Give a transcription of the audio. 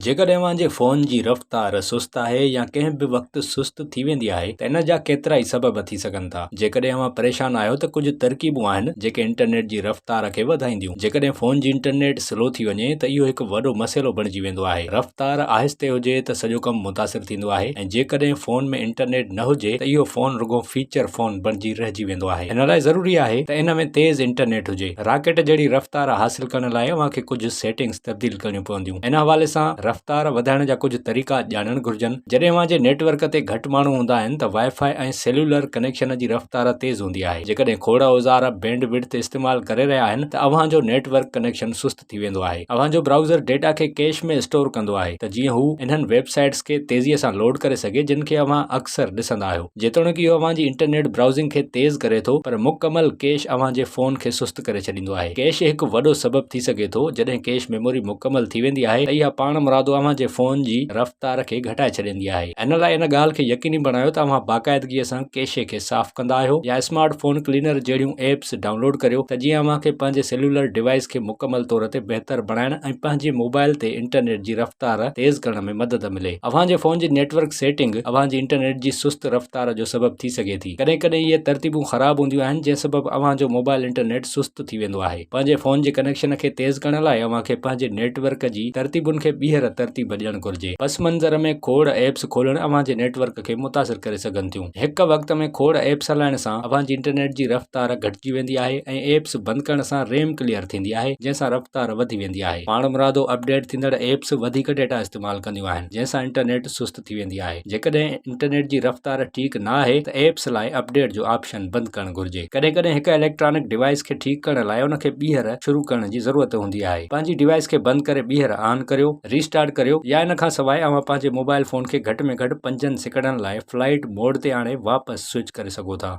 جيڪڏهن اوهان جي فون جي رفتار سست آهي يا ڪنهن به وقت سست ٿي ويندي آهي ته ان جا ڪيترائي سبب ٿي سگهن ٿا. جيڪڏهن اوهان پريشان آهيو ته ڪجهه ترڪيبون آهن جيڪي انٽرنيٽ جي رفتار کي وڌائينديون. جيڪڏهن فون جي انٽرنيٽ سلو ٿي وڃي ته اهو هڪ وڏو مسئلو بڻجي ويندو آهي. رفتار آهستي هجي ته سڄو ڪم متاثر ٿيندو آهي ۽ جيڪڏهن فون ۾ انٽرنيٽ نه هجي ته اهو فون رڳو فيچر فون بڻجي رهجي ويندو آهي. ان لاء ضروري آهي ته ان ۾ تيز انٽرنيٽ هجي. راڪيٽ جهڙي رفتار حاصل ڪرڻ لاء اوهان کي ڪجهه سيٽنگز تبديل ڪرڻيون پونديون. ان حوالي سان رفتار وڌائڻ جا ڪجهه طريقا ڄاڻڻ گهرجن. جڏهن اوهان جي نيٽ ورڪ تي گهٽ ماڻهو هوندا آهن ته وائي فائي ۽ سيلولر ڪنيڪشن جي رفتار تيز هوندي آهي. جيڪڏهن کوڙ اوزار بينڊ وڊٿ استعمال ڪري رهيا آهن ته اوهان جو نيٽ ورڪ ڪنيڪشن سست ٿي ويندو آهي. اوهان جو برائوزر ڊيٽا کي ڪيش ۾ اسٽور ڪندو آهي ته جيئن هو انهن ويب سائيٽس کي تيزي سان لوڊ ڪري سگهي جن کي اوهان اڪثر ڏسندا آهيو. جيتوڻيڪ اهو اوهان جي انٽرنيٽ برائوزنگ کي تيز ڪري ٿو پر مڪمل ڪيش اوهان جي فون کي سست ڪري ڇڏيندو آهي. ڪيش هڪ وڏو سبب ٿي سگهي ٿو، جڏهن ڪيش ميموري مڪمل ٿي ويندي آهي ته اها پاڻمرادو اوهان جي فون جي رفتار کي گهٽائي ڇڏيندي آهي. ان لاء ان ڳالهه کي يقيني بڻايو ته اوهان باقاعدگي سان ڪيشي کي صاف ڪندا آهيو يا اسمارٽ فون ڪلينر جهڙيون ايپس ڊائونلوڊ ڪريو ته جيئن اوهان کي پنهنجي سيلولر ڊوائيس کي مڪمل طور تي بهتر بڻائڻ ۽ پنهنجي موبائل تي انٽرنيٽ جي رفتار تيز ڪرڻ ۾ مدد ملي. اوهان جي فون جي نيٽ ورڪ سيٽنگ اوهان جي انٽرنيٽ جي سست رفتار جو سبب ٿي سگهي ٿي. ڪڏهن ڪڏهن اهي ترتيبون خراب هونديون آهن جنهن سبب اوهان جو موبائل انٽرنيٽ سست ٿي ويندو آهي. پنهنجي فون جي ڪنيڪشن کي تيز ڪرڻ لاء اوهان کي پنهنجي نيٽ ورڪ جي ترتيبن کي ٻيهر ترتيب ڏيڻ گهرجي. پس منظر ۾ کوڙ ايپس کولڻ اوهان جي نيٽ ورڪ کي متاثر ڪري سگهن ٿيون. هڪ وقت ۾ کوڙ ايپس هلائڻ سان اوهان جي انٽرنيٽ جي رفتار گهٽجي ويندي آهي ۽ ايپس بند ڪرڻ سان ريم ڪليئر ٿيندي آهي جنهن سان رفتار وڌي ويندي آهي. پاڻمرادو اپڊيٽ ٿيندڙ ايپس وڌيڪ ڊيٽا استعمال ڪنديون آهن جنهن سان انٽرنيٽ سست ٿي ويندي آهي. جيڪڏهن انٽرنيٽ جي رفتار ٺيڪ نه آهي ته ايپس لاء اپڊيٽ جو آپشن بند ڪرڻ گهرجي. ڪڏهن ڪڏهن هڪ اليڪٽرانڪ ڊوائيس کي ٺيڪ ڪرڻ لاء ان کي ٻيهر شروع ڪرڻ جي ضرورت هوندي آهي. پنهنجي ڊوائيس کي بند ڪري ٻيهر آن ڪريو، ريسٽارٽ ڪريو يا ان کان سواء اوهان پنهنجي موبائل فون کي گهٽ ۾ گهٽ پنجن سيڪنڊن لاء فلائيٽ موڊ تي آڻي واپس سوئچ ڪري سگهو ٿا.